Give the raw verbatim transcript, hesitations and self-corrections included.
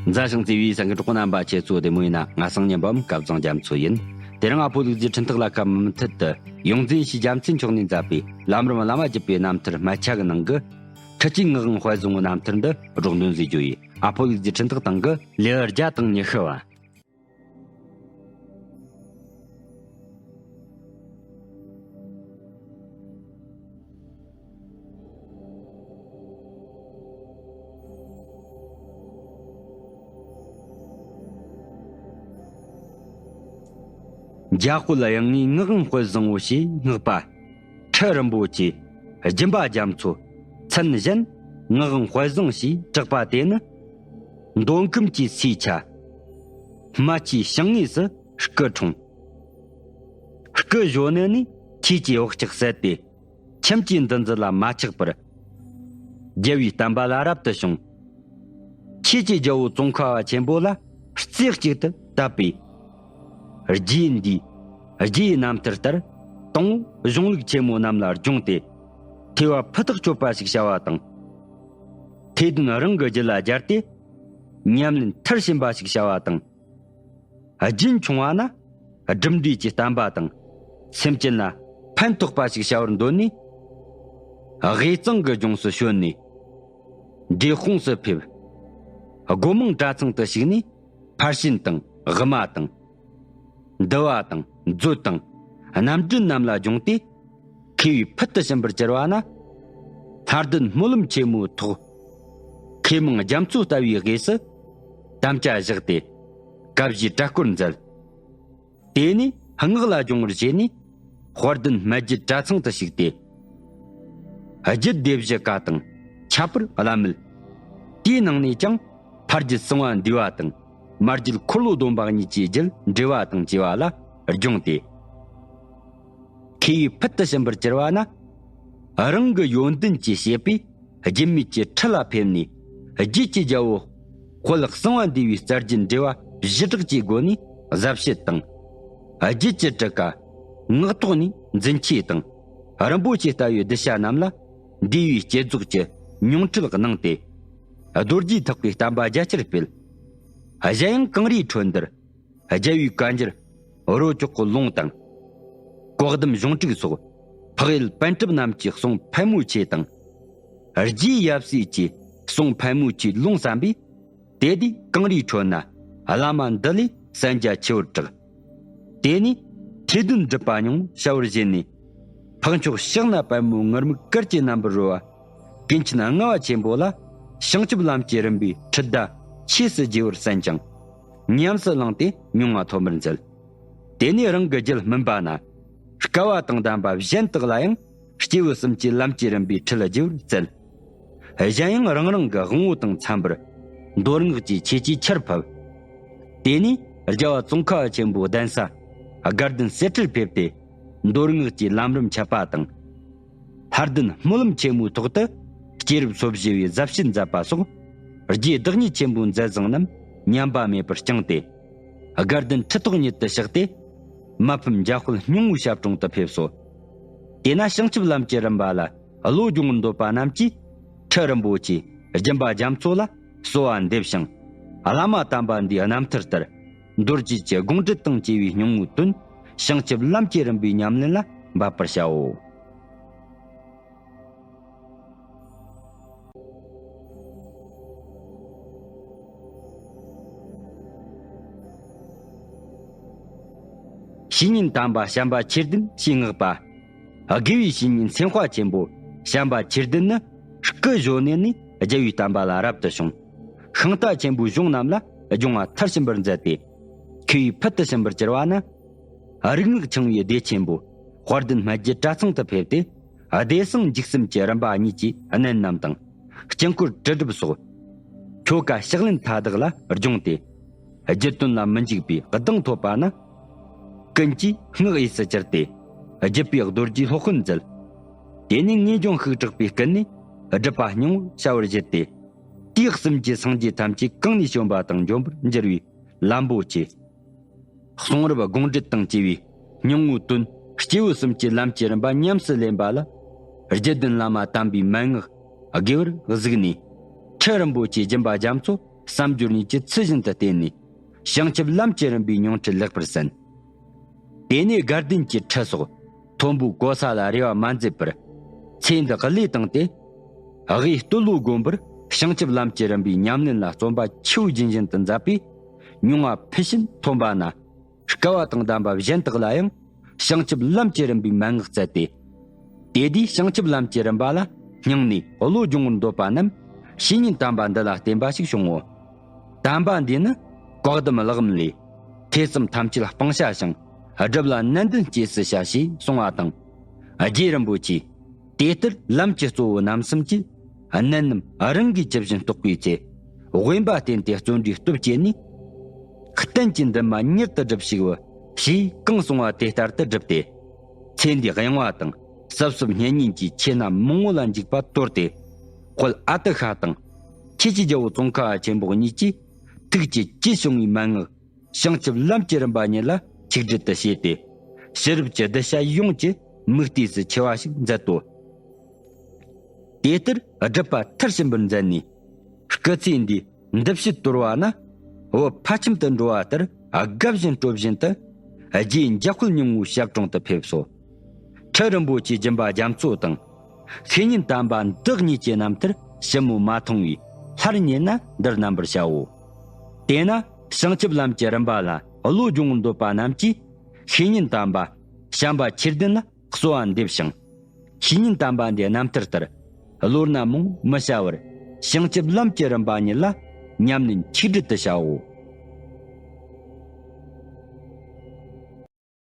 མཛའ་ཞིང་བརྩེ་བའི་སེམས་ཀྱི་གྲོགས་པོ་རྣམ་པ། ཁྱེད་ཚོ་བདེ་མོ་ཡིན་ན། ང་སང་ཉིན་པའམ་སྐལ་བཟང་རྒྱ་མཚོ་ཡིན། དེ་རིང་ཨ་ཕོ་ལུག་རྫིའི་འཕྲིན་ཐག་ལ་ཁ་མུ་མཐུད་དུ་ཡོངས་འཛིན་ཡེ་ཤེས་རྒྱལ་མཚན་མཆོག་ནས་མཛད་པའི་ལམ་རིམ་བླ་མ་བརྒྱུད་པའི་རྣམ་ཐར་སྨད་ཆ་གི་ནང་གི་ཁྲི་སྐྱེས་ངག་དབང་དཔལ་བཟང་བོའི་རྣམ་ཐར་འདི་སྒྲོག་འདོན་མཛད་རྒྱུ་ཡིན། ཨ་ཕོ་ལུག་རྫིའི་འཕྲིན་ཐག་སྟེང་གི་ལེའུ་བརྒྱ་དང་ཉི་ཤུ་བ། འཇམ་དཔལ་དབྱངས་ངེས་ངག་དབང་དཔལ་བཟང་བོ་ཞེས་བསྔགས་པ། ཁྲི་རིན་པོ་ཆེ་སྦྱིན་པ་རྒྱ་མཚོ། མཚན་གཞན་ངག་དབང་དཔལ་བཟང་ཞེས་གྲགས་པ་དེ་ནི། མདོ་ཁམས་ཀྱི་སའི་ཆ། རྨ་ཆུའི་བྱང་ངོས་སུ་སྐུ་འཁྲུངས། སྐུ་གཞོན་ནུ་ནས་ཆོས་ཀྱི་འོག་ལྕགས་ཟད་དེ། ཁྱིམ་གྱི་འདུ་འཛི་ལ་མ་ཆགས་པར། རྒྱལ་བའི་བསྟན་པ་ལ་རབ་ཏུ་བྱུང་། ཆོས་ཀྱི་རྒྱལ་པོ་ཙོང་ཁ་པ་ཆེན་པོ་ལ་རྩེ་གཅིག་ཏུ་དད་པས། རྗེ་འདིས་རྗེའི་རྣམ་ཐར་ལྟར་དང་པོ་གཞུང་ལུགས་ཆེན་མོ་རྣམས་ལ་སྦྱོངས་ཏེ། ཐོས་པ་ཕུ་ཐག་ཆོད་པ་ཞིག་བྱ་བ་དང་། ཐོས་དོན་རང་གི་རྒྱུད་ལ་སྦྱར་ཏེ། ཉམས་ལེན་མཐར་ཕྱིན་པ་ཞིག་བྱ་བ་དང་། རྒྱུན་འཁྱོངས་པ་ན་སྒྲུབ་འབྲས་ཀྱི་བསྟན་པ་དང་། སེམས་ཅན་ལ་ཕན་ཐོགས་པ་ཞིག་བྱ་བར་འདོད་ནས། དབུས་གཙང་གི་ལྗོངས་སུ་བྱོན་ནས། འབྲས་སྤུངས་སུ་ཕེབས། སྒོ་མང་གྲྭ་ཚང་དུ་ཞུགས་ནས། ཕར་ཕྱིན་དང་དབུ་མ་དང་། འདུལ་བ་དང་མཛོད་དང་རྣམ་འདྲེན་རྣམས་ལ་སྦྱོངས་ཏེ། མཁས་པའི་ཕུལ་དུ་ཕྱིན་པར་གྱུར་པ་ན། ལྷ་ལྡན་སྨོན་ལམ་ཆེན་མོའི་ཐོག་མཁས་མང་རྒྱ་མཚོ་ལྟ་བུའི་དབུས་སུ་དམ་བཅའ་བཞག་སྟེ། བཀའ་བཞིན་གྲྭ་སྐོར་མཛད། དེ་ནས་སྔགས་ལ་སྦྱོང་བར་བྱས་ནས། དཔལ་ལྡན་སྨད་རྒྱུད་གྲྭ་ཚང་དུ་ཞུགས་ཏེ། རྒྱུད་སྡེ་བཞི་ཀ་དང་ཁྱད་པར་བླ་མེད། དེའི་ནང་ནས་ཀྱང་ཕ་རྒྱུད་གསང་བ་འདུས་པ་དང་། མ་རྒྱུད་འཁོར་ལོ་སྡོམ་པ་གཉིས་ཀྱི་རྒྱུད་འགྲེལ་བ་དང་བཅས་པ་ལ་སྦྱོངས་ཏེ། མཁས་པའི་ཕུལ་དུ་ཕྱིན་པར་གྱུར་པ་ན། རང་གི་ཡོན་ཏན་གྱི་བྱེད་པས་རྒྱུད་སྨད་ཀྱི་ཁྲི་ལ་ཕེབས་ནས། རྒྱུད་ཀྱི་རྒྱལ་པོ་དཔལ་གསང་བ་འདུས་པའི་རྩ་རྒྱུད་འགྲེལ་བ་བཞི་སྦྲགས་ཀྱི་སྒོ་ནས་ཟབ་བཤད་དང་། རྒྱུད་ཀྱི་གྲུ་ཁ་སྔགས་ཐོག་ནས་འཛིན་ཆས་དང་། རིན་པོ་ཆེ་ལྟ་བུའི་གདུལ་བྱ་རྣམས་ལ་འདུལ་བའི་བསྐྱེད་རྫོགས་ཀྱི་མྱོང་འཕྲོད་གནང་སྟེ། རྡོ་རྗེ་ཐེག་པའི་བསྟན་པ་རྒྱ་ཆེར་སྤེལ། གཞན་ཡང་གངས་རིའི་ཁྲོད་འདིར་རྒྱལ་བའི་བཀའ་འགྱུར་རོ་ཅོག་གི་ལུང་དང་། བཀའ་གདམས་གཞུང་དྲུག་སོགས་འཕགས་ཡུལ་པཎ་གྲུབ་རྣམས་ཀྱི་གསུང་ཕལ་མོ་ཆེ་དང་། རྗེ་ཡབ་སྲས་ཀྱི་གསུང་ཕལ་མོ་ཆེའི་ལུང་བསམ་པས། དེ་དུས་གངས་རིའི་ཁྲོད་ན་བླ་མ་འདི་ལས་གསན་རྒྱ་ཆེ་བར་གྲགས། དེ་ནས་ཐོས་དོན་སྒྲུབ་པ་ཉུང་བྱ་བར་བཞེད་ནས། འཕགས་མཆོག་ཕྱག་ན་པདྨོ་ངུར་སྨྲིག་གར་གྱི་རྣམ་པར་རོལ་བ། ཀུན་མཁྱེན་ལྔ་པ་ཆེན་པོ་ལ་བྱང་ཆུབ་ལམ་གྱི་རིམ་པའི་ཁྲིད་བརྡ་ཆོས་སུ་རྒྱས་པར་གསན་ཅིང་། ཉམས་སུ་བླངས་ཏེ་མྱོང་བ་ཐོབ་པར་མཛད། དེ་ནས་རང་གི་རྒྱུད་སྨིན་པ་ན། སྐལ་བ་དང་ལྡན་པ་གཞན་དག་ལ་ཡང་སྐྱེས་བུ་གསུམ་གྱི་ལམ་གྱི་རིམ་པའི་ཁྲིད་རྒྱས་པར་བསྩལ། གཞན་ཡང་རང་རང་གི་དབང་པོ་དང་འཚམ་པར་མདོ་སྔགས་ཀྱི་ཆོས་ཀྱི་ཆར་ཕབ། དེ་ནས་རྒྱལ་བ་ཙོང་ཁ་པ་ཆེན་པོའི་གདན་ས་དགའ་ལྡན་གསེར་ཁྲིར་ཕེབས་ཏེ། མདོ་སྔགས་ཀྱི་ལམ་རིམ་འཆད་པ་དང་། ལྷ་ལྡན་སྨོན་ལམ་ཆེན་མོའི་ཐོག་ཏུ་སྐྱེས་རབས་སོ་བཞི་བའི་ཟབ་བཤད་མཛད་པ་སོགས། རྗེ་བདག་ཉིད་ཆེན་པོའི་མཛད་བཟང་རྣམས་ཉམས་པ་མེད་པར་བསྐྱངས་ཏེ། དགའ་ལྡན་ཁྲི་ཐོག་ཉིད་དུ་གཤེགས་ཏེ། མ་ཕམ་འཇམ་དཔལ་སྙིང་པོའི་ཞབས་དྲུང་དུ་ཕེབས་སོ། དེས་ན་བྱང་ཆུབ་ལམ་གྱི་རིམ་པ་ལ་བློ་སྦྱོང་བར་འདོད་པ་རྣམས་ཀྱིས། ཁྲི་རིན་པོ་ཆེ་སྦྱིན་པ་རྒྱ་མཚོ་ལ་གསོལ་བ་འདེབས་ཤིང་། བླ་མ་དམ་པ་འདིའི་རྣམ་ཐར་ལྟར། མདོ་རྒྱུད་ཀྱི་དགོངས་འགྲེལ་དང་བཅས་པའི་སྙིང་པོའི་དོན། བྱང་ཆུབ་ལམ་གྱི་རིམ་པའི་ཉམས་ལེན་ལ་འབད་པར་བྱའོ། བཤེས་གཉེན་དམ་པ་བྱམས་པ་ཆོས་ལྡན་ཞེས་བསྔགས་པ། དགེ་བའི་བཤེས་གཉེན་སེམས་དཔའ་ཆེན་པོ་བྱམས་པ་ཆོས་ལྡན་ནི་སྐུ་གཞོན་ནུ་ནས་རྒྱལ་བའི་བསྟན་པ་ལ་རབ་ཏུ་བྱུང་། ཤིང་རྟ་ཆེན་པོའི་གཞུང་རྣམས་ལ་སྦྱོང་བ་མཐར་ཕྱིན་པར་མཛད་དེ། མཁས་པའི་ཕུལ་དུ་ཕྱིན་པར་གྱུར་པ་ན། རིག་སྔགས་འཆང་བའི་སྡེ་ཆེན་པོ་དཔལ་ལྡན་སྨད་རྒྱུད་གྲྭ་ཚང་དུ་ཕེབས་ཏེ། བདེ་གསང་འཇིགས་གསུམ་གྱི་རིམ་པ་གཉིས་ཀྱི་གནད་རྣམས་དང་། དཀྱིལ་འཁོར་དྲིལ་སྒྲུབ་སོགས། ཆོ་ག་ཕྱག་ལེན་མཐའ་དག་ལ་སྦྱོངས་ཏེ། རྒྱུད་དོན་ལ་མི་འཇིགས་པའི་གདེང་ཐོབ་པ་ན། ཀུན་གྱིས་སྔགས་འོས་སུ་གྱུར་ཏེ། བརྒྱུད་པའི་རྡོ་རྗེའི་སློབ་དཔོན་མཛད། དེ་ནས་ངེས་འབྱུང་ཤུགས་དྲག་པའི་སྐུ་ནས་སྒྲུབ་པ་སྙིང་པོར་བྱ་བར་བཞེད་དེ། དུས་གསུམ་གྱི་སངས་རྒྱས་ཐམས་ཅད་གང་ནས་བྱོན་པ་དང་འབྱོན་པར་འགྱུར་བའི་ལམ་པོ་ཆེ། གསུང་རབ་དགོངས་འགྲེལ་དང་བཅས་པའི་སྙིང་པོའི་དོན། སྐྱེས་བུ་གསུམ་གྱི་ལམ་གྱི་རིམ་པ་ཉམས་སུ་ལེན་པ་ལ། རྒྱུད་ལྡན་བླ་མ་དམ་པའི་མན་ངག་དགེ་བར་གཟིགས་ནས། ཁྲི་རིན་པོ་ཆེ་སྦྱིན་པ་རྒྱ་མཚོ་ བསམ་སྦྱོར་གཉིས་ཀྱི་ཚུལ་བཞིན་དུ་བསྟེན་ནས། བྱང་ཆུབ་ལམ་གྱི་རིམ་པའི་སྙིང་བྲིས་ལེགས་པར་གསན། དེ་ནས་དགའ་ལྡན་གྱི་ཁྲི་སོགས་མཐོན་པོའི་གོ་ས་ལ་རེ་བ་མ་མཛད་པར། ཚེ་འདི་བློས་བཏང་སྟེ། དབུས་སྟོད་ལུང་དགོན་པར་བྱང་ཆུབ་ལམ་གྱི་རིམ་པའི་ཉམས་ལེན་ལ་བརྩོན་པ་ཆེས་རྒྱུན་བཞིན་དུ་མཛད་པས། མྱོང་བ་ཕུལ་ཕྱིན་ཐོན་པ་ན། སྐལ་བ་དང་ལྡན་པ་གཞན་དག་ལ་ཡང་བྱང་ཆུབ་ལམ་གྱི་རིམ་པའི་མན་ངག་སྩལ་ཏེ། དེ་དུས་བྱང་ཆུབ་ལམ་གྱི་རིམ་པ་ལ་སྙིང་ནས་བློ་སྦྱོང་བར་འདོད་པ་རྣམས་བཤེས་གཉེན་དམ་པ་འདི་ལ་བརྟེན་པ་ཞིག་བྱུང་ངོ་། དམ་པ་འདིས་ནི་བཀའ་གདམས་ཀློག་མམ་ལས། ཐོས་བསམ་ཐམས་ཅད་སྤང་བྱ་ཞིང་། སྒྲུབ་ལ་ནན་ཏན་སྐྱེས་སུ་བྱ་ཞེས་གསུངས་པ་དང་། རྗེ་རིན་པོ་ཆེས། དེ་ལྟར་ལམ་གྱི་གཙོ་བོ་རྣམ་གསུམ་གྱི་གནད་རྣམས་རང་གིས་ཇི་བཞིན་རྟོགས་པའི་ཚེ། དབེན་པ་བསྟེན་ཏེ་བརྩོན་འགྲུས་སྟོབས་བསྐྱེད་ནས། གཏན་གྱི་འདུན་མ་མྱུར་དུ་སྒྲུབས་ཤིག་བུ། ཞེས་གང་གསུངས་པ་དེ་ལྟར་དུ་བསྒྲུབས་ཏེ། ཚེ་འདིའི་གཡེང་བ་དང་སྲབ་སྲུབ་གཉེན་ཉེ་གི་ཆོས་རྣམས་མང་བོ་ལ་འཇིགས་པ་དོར་ཏེ། དཔལ་ཨ་ཏི་ཤ་དང་། ཁྱེད་ཀྱི་རྒྱལ་པོ་ཙོང་ཁ་ཆེན་པོ་གཉིས་ཀྱིས་ཐུགས་ཀྱི་དཀྱིལ་བྱུང་བའི་མན་ངག་བྱང་ཆུབ་ལམ་གྱི་རིམ་པ་ཉིད་ལ་ཆིག་སྒྲིལ་དུ་བྱས་ཏེ། ཕྱི་རབས་ཀྱི་གདུལ་བྱ་ཡོངས་ཀྱི་མིག་ལྟོས་སུ་ཆེ་བ་ཞིག་མཛད་དོ། དེ་ལྟར་སྒྲུབ་པ་མཐར་ཕྱིན་པར་མཛད་ནས། སྐུ་ཚེ་འདིའི་འདུ་བྱེད་དོར་བ་ན། བོད་ཕ་ཁྱིམ་དུ་འགྲོ་བ་ལྟར་དགའ་བཞིན་སྤྲོ་བཞིན་དུ། རྗེ་འཇམ་དཔལ་སྙིང་པོའི་ཞབས་དྲུང་དུ་ཕེབས་སོ། ཁྲི་རིན་པོ་ཆེའི་སྦྱིན་པ་རྒྱ་མཚོ་དང་། བཤེས་གཉེན་དམ་པ་འདི་གཉིས་ཀྱི་རྣམ་ཐར་ཞིབ་མོ་མ་མཐོང་བས་སླར་ཉན་ན་འདིར་རྣམ་པར་བྱའོ། དེས་ན་བྱང་ཆུབ་ལམ་གྱི་རིམ་པ་ལ་བློ་སྦྱོང་འདོད་པ་རྣམས་ཀྱིས། བཤེས་གཉེན་དམ་པ་བྱམས་པ་ཆོས་ལྡན་ལ་གསོལ་བ་འདེབས་ཤིང་། བཤེས་གཉེན་དམ་པ་འདིའི་རྣམ་ཐར་ལྟར། བློ་སྣ་མང་མི་བྱ་བར། བྱང་ཆུབ་ལམ་གྱི་རིམ་པ་ཉིད་ལ། ཉམས་ལེན་ཆིག་སྒྲིལ་དུ་བྱའོ།